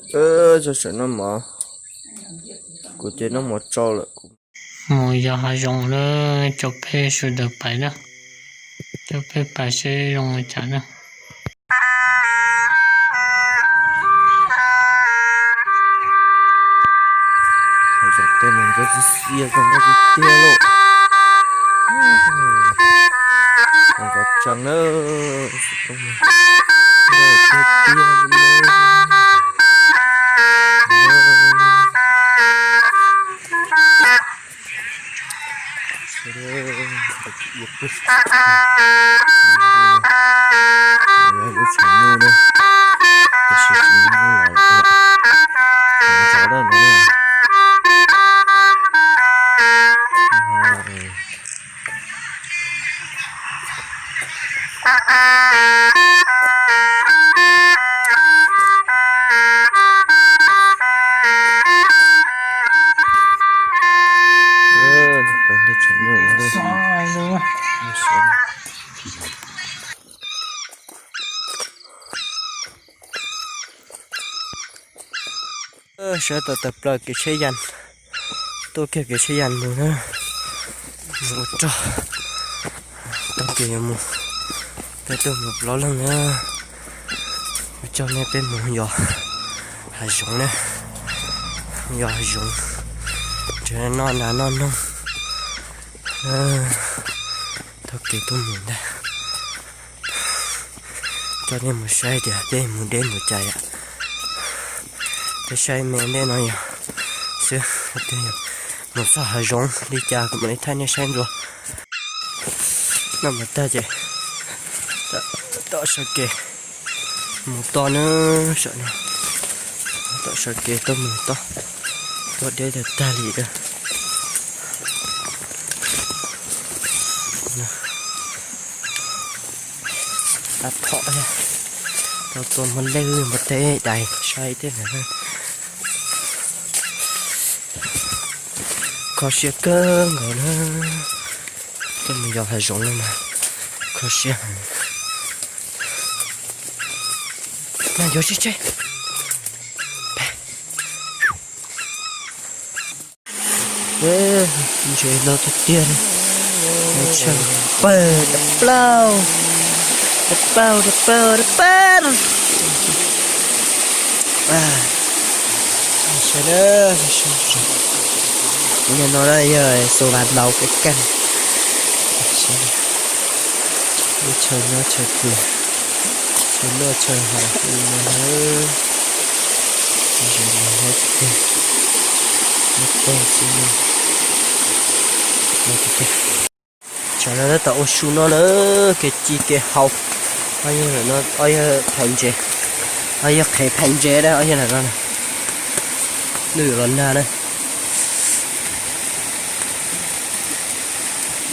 Tso sawv noj mov, kuv ces noj mov tsau lawm. Mus yos hav zoov na, coj peb sawv daws pais na, coj peb pais seb zoo li cas na. Hav zoov tej no ntxhab tib si zoo nkauj tiag tiag lauj. Nkauj tshaj na, nkauj tiag tiag li. Lub tshav nyuj na, tiam sis tsis nyuj lawm, tsov dab no na. Sawv tau tawm plaws kev tsheb yas, tuaj kiag kev tsheb yas mus na, mus ua rog, tau kev yuav mus, peb tuaj mus Plob Leej na, ua coj nej peb mus yos hav zoov na, yos hav zoov, nrhiav noj nas noj noog, tau kev tuaj mus ntag. Coj nej mus saib tias peb mus deb npaum cas yom. Peb saib me ntej no yog xwb, mus txog hav zoov li cas kuv mam li thaij nej saib ntxiv. Noj mov tag ces tom sawv kev mus tod na, sawv no, tom sawv kev tuaj mus tod, tuaj deb tag tag li lawm. Tab tom tau tua muag lej muag teb dais saib tej no. Kho siab kawg nkaus na. Tuaj mus yos hav zoov no mas kho siab heev. Mas yuav tsis tseg. Ntses no tiag tiag li. Tshaw pawg dawb paug, dawb paug, dawb paug, dawb paug. Nim no yog xu vas laus kawg kawg. Lub chaw nyob chaw pw, chaw noj chaw haus li no na. Ntses no nyob tiag, nyob pawg xwb na. Tsam no tab tom ua su no na, kev ci kev haus. Ob yawg ntawm no, ob yawg phais ntses, ob yawg qhev phais ntses na, ob yawg ntawm no na. Ntuj yuav los nag na.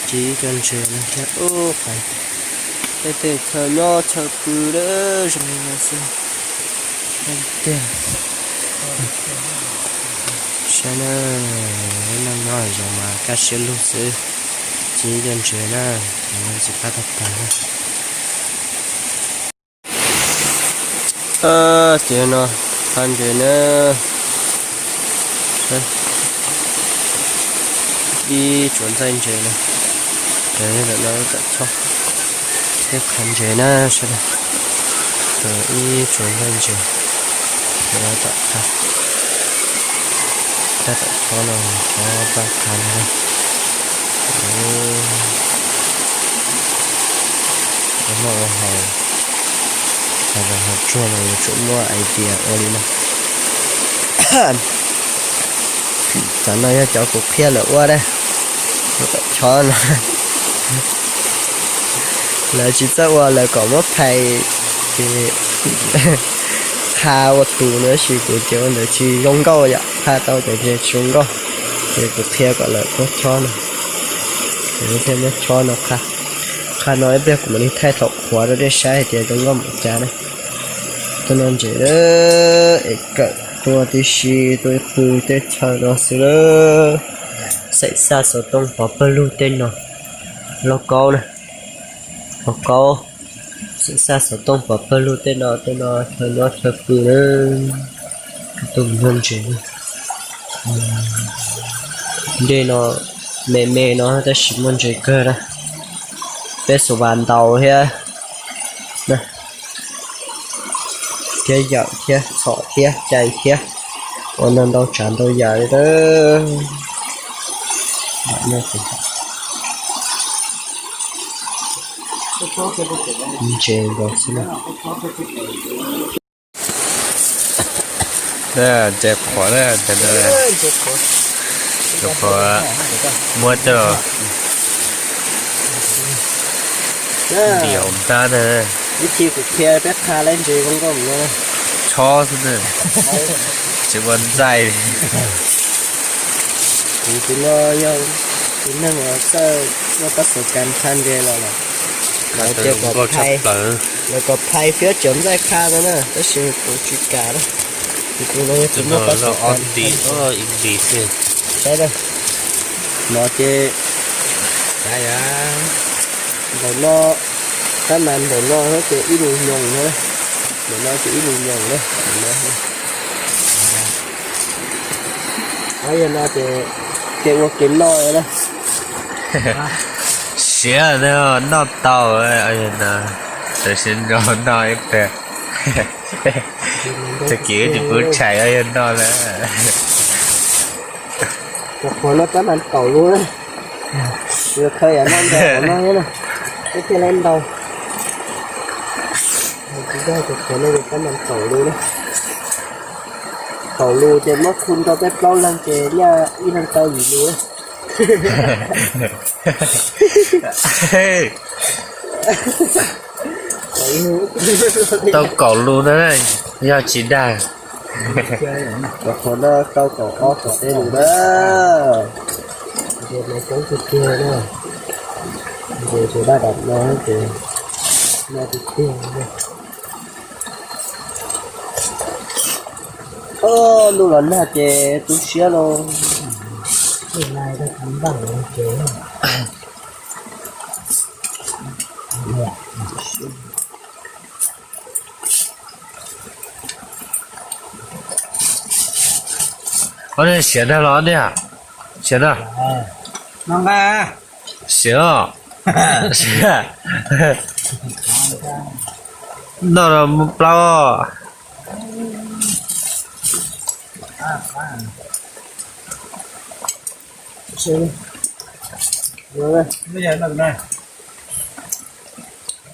Ci cov ntses no thiab ub, pais tej tej chaw nyob chaw pw zoo li no xwb tiag. Saib na, noj nyob zoo mas kaj siab lug xwb. Ci cov ntses na, tsis qab tag tag na. Ces no qhov ntses na, ib tsuas ntxaij ntses na, no tam chob, ib qhov ntses na, sawv daws, ib tsuas ntxaij ntses, tam qha, tab tam chob no, chob tab qha no. Ua noj ua haus, haus zoov haus tsuag no yuav tsum muaj idea ua li no. Cov no yog cov kuv qhia lawv ua na, chob no. Lawv tsis txawj ua, lawv kom muab phais ces qha ua tus no, tab sis kuv ces ua ntawd tsis zoo nkauj yom, qha tau cov ntses tsis zoo nkauj, ces kuv qhia kom lawv muab chob no, kuv thiaj muab chob no qha. Qha no ib pliag kuv mam li thaij thaum qhuav rau nej saib hais tias zoo nkauj npaum cas na. Tus no ntses es kawm tua tib si, tua ib pw teb chaws no xwb lawm. Xeem Xaj Xov Tooj Pov Pawg Lug tej no, lauj kaub na, lauj kaub. Xeem Xaj Xov Tooj Pov Pawg Lug tej no, tej no chaw nyob chaw pw na. Tuaj mus noj ntses. Dej no me me no tab sis muaj ntses kawg na. Peb xuas vas ntaus thiab, thiab yawm thiab txhom thiab cais thiab, ua ntau ntau tsav ntau yam li. Ntses nkaus xwb na. Ntses qhuav na, ntses qhuav muab coj los ntiav ntab na. Ib txhia kuv qhia peb qha laib ntses zoo nkauj no. Chob xwb na, tsis ua ntxaij li. Kuv tus no yog tus neeg uas txawj muaj pab xav kas qha ntses los lawm. Lawv tias kom phais, lawv kom phais fiab cov ntxaij qha no na, tab sis kuv tsis kam na. Kuv tus no yog tus muaj pab xav kas. Saib na, no ces npaum no, tab mas npaum no ces ib lus nyoos na, npaum no ces ib lus nyoos na. Yog no ces kev ua kev noj na. Siav noj tau, tam sim no noj ib pliag. Tag kis wb tsis pub tshais, yog noj lawm. Cov qhuav no tab mas kaum lus na. Yus khaws yam no ntau no na, peb thiaj li ntau. Cov qhuav no tab mas kaum lus na. Kaum lus ces muab khu rau peb plaub leeg ces nyaj ib leeg tau yim lus na. Tau kaum lus na, yog tsis dag. Cov qhuav no tau kaum ob kaum peb lus na. Ntses no coob tiag tiag na. Ntses tus daj dam no ces no tiag tiag. Ntuj los nag ces tu siab lauj. Ob niag siav dag los niag siav na. Siav os. Noj los mus plaub.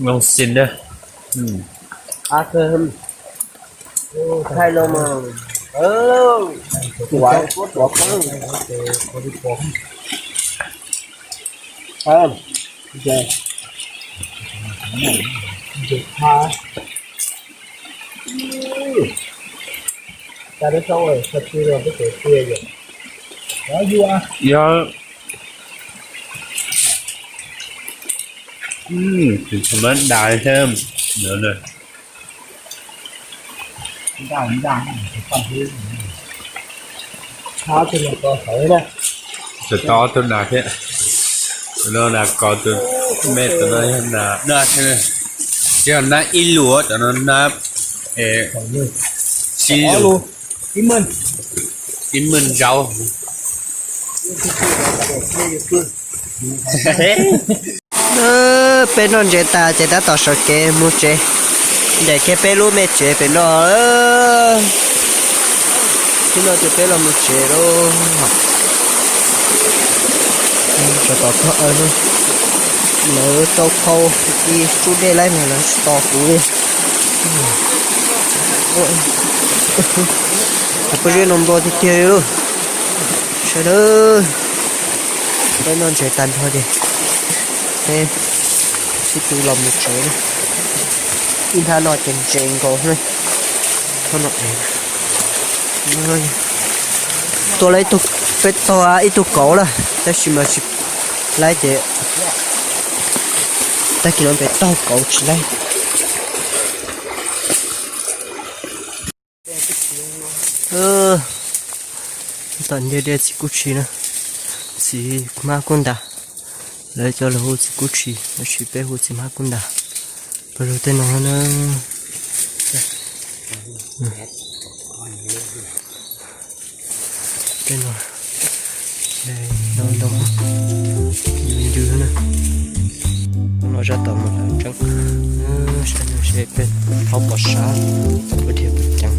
Noj sin na. Khai no mas. Tuav, tuav, tuav. Yog, tsis tau mab das thiab. Tsis tau ob tug nas thiab. Tus no nas kos, tus me tus no yog nas daj thiab. Tsis yog nab ib lus, cov no nab tsib lus, ib meeg zaub. Peb noj ntses tas ces tab tom sawv kev mus tsev, ncaim kiag peb lub me tsev pem no. Tib no ces peb los mus tsev lauj. Tsov tom tog aw no, lawv tau khau ib tsub dej laib mas lawv tsis tos kuv li. Pob zeb no nplua tiag tiag li lauj. Sawv daws, peb noj ntses tag nrho ces peb sib tw los mus tsev. Ib nrab no ces ntses nkaus. Tua lawm ib tug, peb taug ib tug kauv lawm tab sis mas tsis laib ces tag kis no peb taug kauv tsis laib. Tom ntej dej txiv kuj tshis na, txiv hmab kuj ntas. Lawv cov lawv hu txiv kuj tshis tab sis peb hu txiv hmab kuj ntas. Pawg lug tej no na. Tej no ntau ntau, ncw ncw na. Hnub no zaj tau mus lawm tseeb. Saib no seb peb thaub pom sab, peb thiaj pom ceev.